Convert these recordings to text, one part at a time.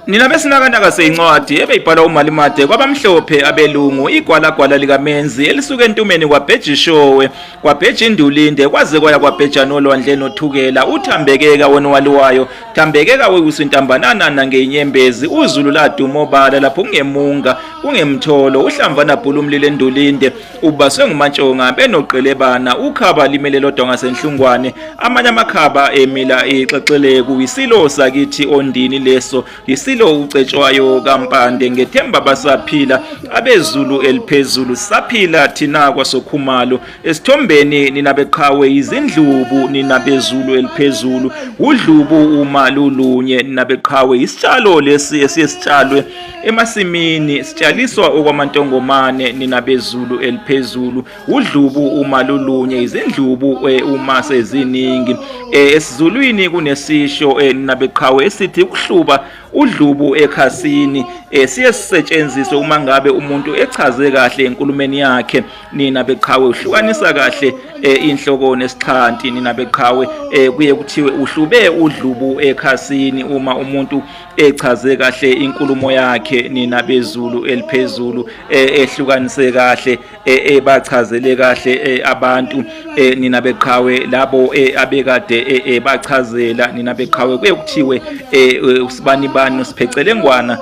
Nina besinakanaka seyincwadi ebeyibhalwa uMalimade kwabamhlophe abelungu igwalagwala likamenzi elisuka entumeni kwabhejishowe kwabheja indulinde kwaze kwaya kwabheja nolwandle nothukela uthambekeka wena waliwayo thambekeka wewusa intambanana nangeyinyembezi uzulu laduma obala lapho kungemunga kungemtholo uhlamvana bhula umlilo endulinde ubaswe ngumantshonga benoqelebana ukhaba limele lodwa ngasenhlungwane amanye amakhaba emila ixexeleku isilo sakithi ondini leso Yisilo ucetshwayo kaMpande ngethemba basaphila abezulu eliphezulu saphila thina kwaSokhumalo esithombeni nina beqhawe izindlubu nina bezulu eliphezulu udlubu uma lulunye nina beqhawe isitshalo lesi esiyesitshalwe emasimini sitshaliswa okwamantongomane nina bezulu eliphezulu udlubu uma lulunye izindlubu eh, uma seziningi eh, esizulwini kunesisho eh, nabeqhawe esithi ukuhluba udlubu ekhasini siye sisetshenziswe uma ngabe umuntu echaze kahle enkulumeni yakhe nina beqhawe uhlukanisa kahle inhloko nesixhanti nina beqhawe kuye kuthiwe uhlube udlubu ekhasini uma umuntu echaze kahle inkulumo yakhe nina bezulu eliphezulu ehlukanise kahle ebachazele kahle abantu nina beqhawe labo abekade ebachazela nina beqhawe kuye kuthiwe usibani bani usiphecele ngwana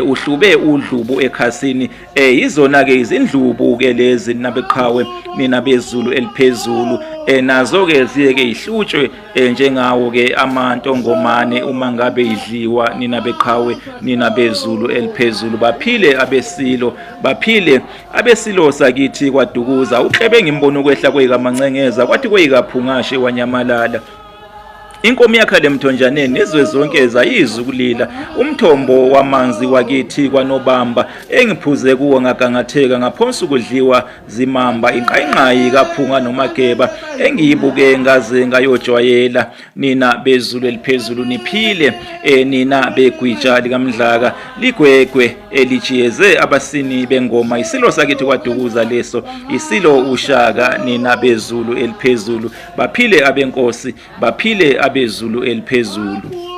uhlube udlubu ekhasini yizona ke izindlubu ke lezi nina beqhawe nina bezulu eliphezulu nazo ke ziye ke ihlutshwe njengawo ke amantongomane uma ngabe idliwa nina beqhawe nina bezulu eliphezulu baphile abesilo baphile abesilo sakithi kwadukuza uklebe ngimbona ukwehla kweyikamancengeza kwathi kweyikaphungashe wanyamalala Inkomo yakhala emthonjaneni nezwe zonke zayizwa ukulila umthombo wamanzi wakithi kwanobamba engiphuze kuwo ngagangatheka ngaphonsa ukudliwa zimamba inqayinqayi kaphunga nomageba engiyibuke ngaze ngayojwayela nina bezulu eliphezulu niphile eh, nina begwitsha likamdlaka ligwegwe elijiyeze abasini bengoma isilo sakithi kwadukuza leso isilo ushaka nina bezulu eliphezulu baphile abenkosi baphile abezulu eliphezulu.